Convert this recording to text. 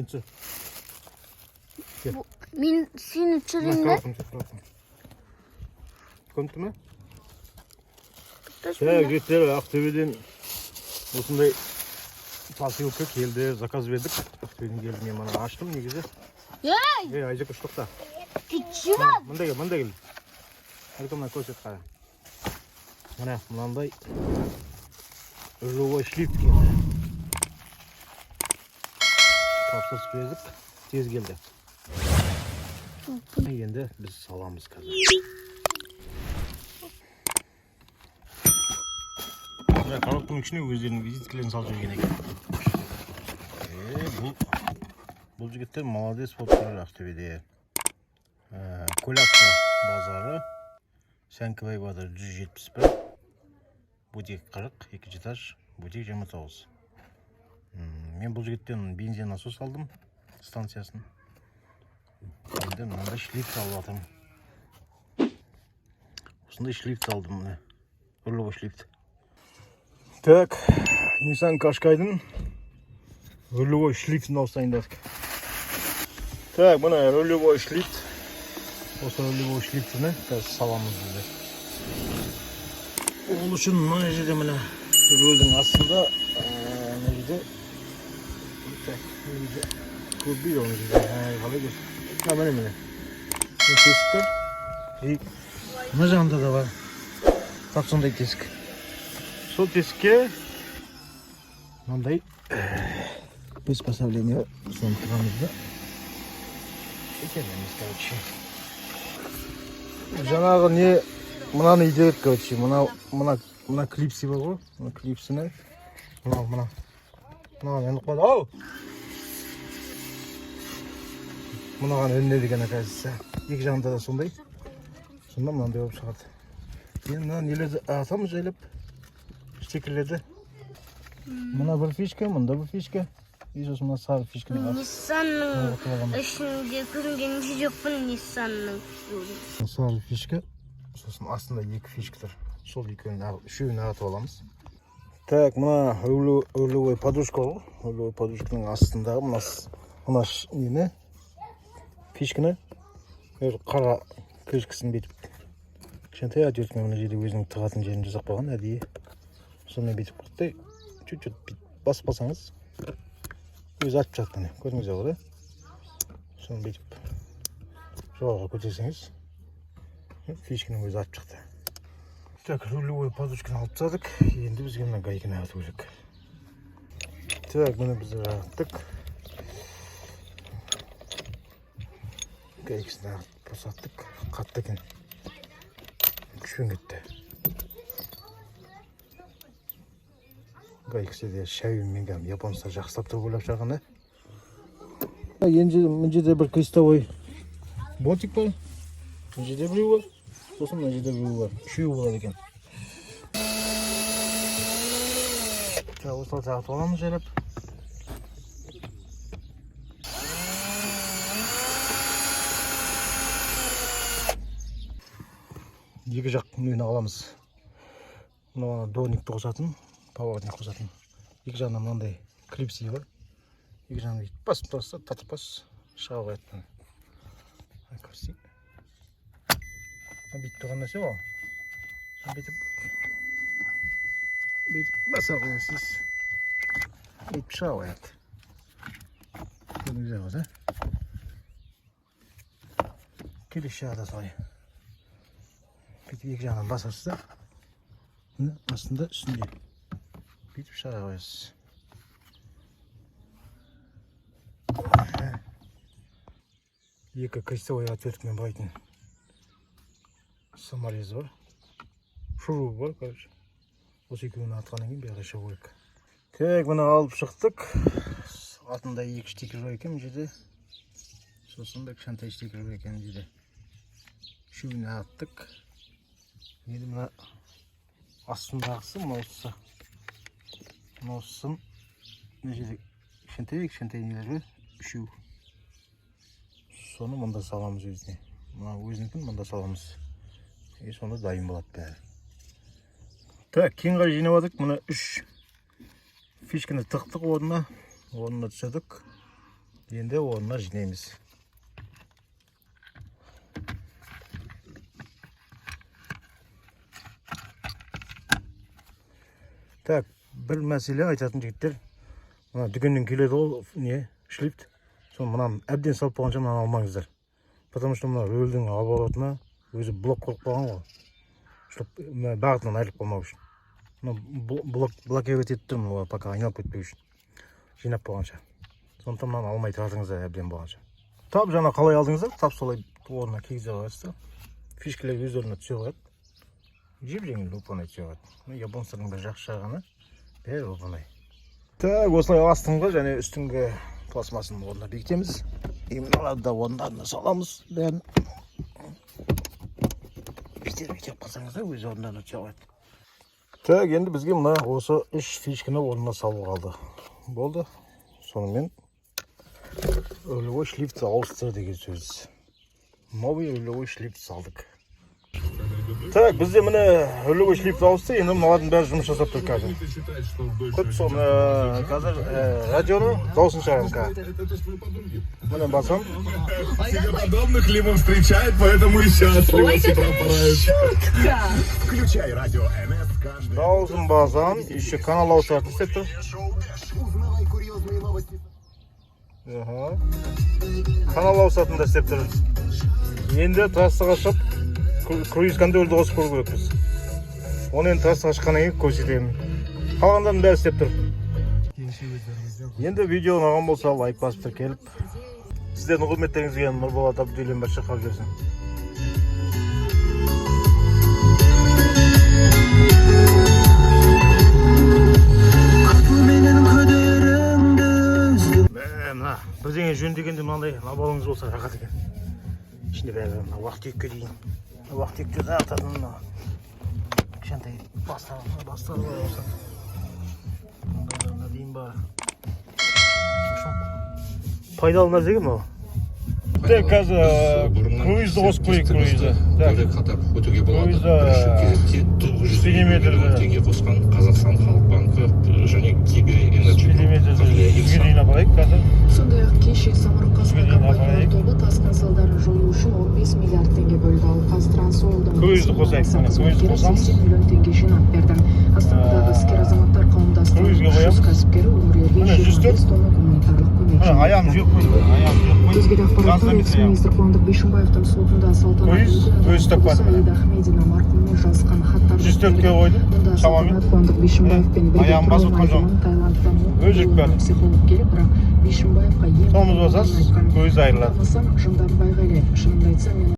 Мен түсір. Мен сені Мына түсірейін ба? коробканы түсір, коробканы. Көрініп тұр ма? Тоқташы, Так, жігіттер, Ақтөбеден осындай посылка келді, заказ бердік. Ақтөбеден келді, мен мана аштым негізі. Ей, Ей, Айзек, үш тоқта. ты чего? Мында кел, мында кел. Әлгі мына көрсет қара. Міне, мынандай рулевой шлифт келді. Тапсырыс бердік, тез келді. Енді біз саламыз қазір. Мына коробканың ішіне өздерінің визиткалерін салып жіберген екен. Е, бұл жігіттер молодец болып тұр Ақтөбеде. Көлатқа базары, Сәңкібай базары 171, бутик 40, екінші этаж, бутик 29. Мен бұл жігіттен бензин насос алдым станциясын. Енді мынандай шлифт алып жатырмын. Осындай шлифт алдым міне. Рулевой шлифт. Так, Nissan Qashqai'дың рулевой шлифтін ауыстырайын дедік. Так, міне рулевой шлифт. Осы рулевой шлифтіні қазір саламыз біздер. Ол үшін мына жерде міне рульдің астында, мына жерде, так, мына жерде көрінбейді ол жерде. Әй, қалай көрсін? А, міне, міне. Мына тесік бар. И мына жағында да бар. Тап сондай тесік. Сол тесікке мынандай приспособление бар. Соны тығамыз да. Итереміз, короче. Жаңағы не мынаны итереді, короче, мына мына мына клипсы бар ғой, мына клипсіні мынау мына мынаған ілініп қояды. Ау! Мынаған ілінеді екен, оказывается. Екі жағында да сондай. Сонда мынандай болып шығады. Енді мына нелерді атамыз жайлап, штекерлерді. Мына бір фишка, мында бір фишка. И сосын мына сары фишканы Ниссанның ағытып аламыз. ішінде көрінген жоқпын Ниссанның. Сары фишка, сосын астында екі фишка тұр. Сол екеуін үшеуін ағытып аламыз. Так, мына рулевой подушка ғой. Рулевой подушканың астындағы мына нені, фишканы, бір қара крышкасын бүйтіп кішкентай отверткамен мына жерде өзінің тығатын жерін жасап қойған әдейі. Сонымен бүйтіп құрттай чуть-чуть бүйтіп басып қалсаңыз, өзі атып шығады міне. Көрдіңіздер ғой, да? Соны бүйтіп жоғарыға көтерсеңіз, фишканың өзі атып шықты. Так, рулевой подушканы алып тастадық. Енді бізге мына гайканы ағыту керек. Так, міне біз ағыттық. Гайкасын ағытып босаттық. Қатты екен. Күшпен кетті. Гайкасы де шәуенмен кәдімгі японецтер жақсылап тұрып ойлап шығарған, да? Енді мына жерде бір крестовой болтик бар. Мына жерде біреу бар. Сосын мына жерде біреу бар. Үшеуі болады екен. Так, осылай тағытып аламыз жайлап. Екі жақ нені аламыз. Мынау ана дворникті қосатын, поворотник қосатын. Екі жағынан мынандай клипсы бар. Екі жағынан бүйтіп басып тұрасыз да, тартып басып шыға қояды. Ай, көрсетейін. Мына бүйтіп тұрған нәрсе ғой. Соны бүйтіп баса қоясыз. Бүйтіп шыға қояды. Көрдіңіздер ғой, да? Келесі жағы да солай. Бүйтіп екі жағынан басасыз да, міне астында, үстінде. Бүйтіп шыға қоясыз. Екі крестовой отверткамен бұрайтын саморезі бар. Шурупы бар, короче. Осы екеуін атқаннан кейін бері шығу керек. Так, міне алып шықтық. Артында екі штекер бар екен мына жерде. Сосын бір кішкентай штекер бар екен мына жерде. Үшеуін аттық. Енді мына астындағысы мынаусысы. Мынаусысын мына жерде кішкентай кішкентай нелер бар, үшеу. Соны мында саламыз өзіне. Мына өзінікін мында саламыз. И сонда дайын болады бәрі. Так, кейін қарай жинап алдық. Мына үш фишканы тықтық орнына. Орнына түсірдік. Енді орнына жинаймыз. Так, бір мәселе айтатын, жігіттер. Мына дүкеннен келеді ғой не шлифт, соны мынаны әбден салып болғанша мынаны алмаңыздар, потому что мына рульдің оборотына өзі блок қойып қойған ғой, чтоб мына бағытынан айырылып қалмау үшін. Мына блок блокировать етіп тұр мына, пока айналып кетпеу үшін, жинап болғанша. Сондықтан мынаны алмай тұратыңыздар әбден болғанша. Тап жаңа қалай алдыңыздар, тап солай орнына кигізе қоясыздар. Фишкалар өз орнына түсе қояды, жеп жеңіл, оп оңай түсе қояды. Мына японецтердің бір жақсы жағаны, бәрі оп оңай. Так, осылай астыңғы және үстіңгі пластмассаның орнына бекітеміз и мыналарды да орындарына саламыз. Бәрін бүйтіп бүйтіп қалсаңыздар, өз орындарына түсе қояды. Так, енді бізге мына осы үш фишканы орнына салу қалды, болды. Сонымен рулевой шлифт ауыстыр деген сөз, новый рулевой шлифт салдық. Так, бізде міне рулевой шлифт ауысты, енді мыналардың бәрі жұмыс жасап тұр қазір. Көп соны қазір радионы дауысын шығарамын қазір. Это ж твои подруги. Міне, басам. Себе подобных либо встречает, поэтому и счастливо Ой, с утра какая пора. шутка! Включай радио НС каждый. Дауысын басам, еще канал ауыстыратын істеп тұр. Узнавай курьезные новости. Аха. Канал ауысатын да істеп тұр. Енді трассаға шығып, круиз контрольді қосып көру керекпіз. Оны енді трассаға шыққаннан кейін көрсетемін. Қалғандарының бәрі істеп тұр. Енді видео ұнаған болса, лайк басып, тіркеліп, сіздердің құрметтеріңізге Нұрболат Абдуллин бір шырқап жүрсін. Мә, мына бірдеңе жөндегенде мынандай наборыңыз болса, рахат екен. Ішінде бәрі, мына уақ түйекке дейін, мына уақ түйекті тартатын мына кішкентай бастары бар осы, мындайларына дейін бар. В общем, пайдалы нәрсе екен мынау. Так, қазір круизді қосып көрейік, круизді. Так, Бөлек атап өтуге болады. Круизді, Бірінші кезекте 900 спидометрді. миллион теңге қосқан Қазақстан Халық Банкі және Кибер Энерджи Спидометрді 100-ге дейін апарайық қазір. Сондай-ақ кеше Самұрық-Қазына Жүзге дейін компаниялар апарайық. тобы тасқын салдарын жою үшін 15 миллиард теңге бөлді. Ал ҚазТрансОйлдың Круизді қосайық, міне, круизді қызметкері қосамыз. 80 миллион теңге жинап берді. Астанадағы іскер азаматтар қауымдастығының Круизге 300 қоямыз. кәсіпкері өңірлерге Міне, 104. 25 тонна гуманитарлық көмек Міне, аяғым жөнелтті. жеп қойды, аяғым жеп қойды. Өзге де ақпараттар: Газда емес аяғым. Экс-министр Қуандық Бишімбаевтың сотында Салтанат Круиз Мүлкінованың өзі таппады, туысы міне. Аида Ахмедина марқұммен жазысқан хаттарды 104-ке берді. қойдым Мұнда шамамен. Салтанат Қуандық Бишімбаевпен бірге Аяғым басып тұра отқан жоқ. алмайтынын, Таиландтан Өзі жүріп келді. психолог келіп, бірақ Бишімбаевқа ем Тормоз қабылдағанын басасыз, айтқан. круиз айырылады. Бассам, жынданып айғайлайды. Шынымды айтсам, мен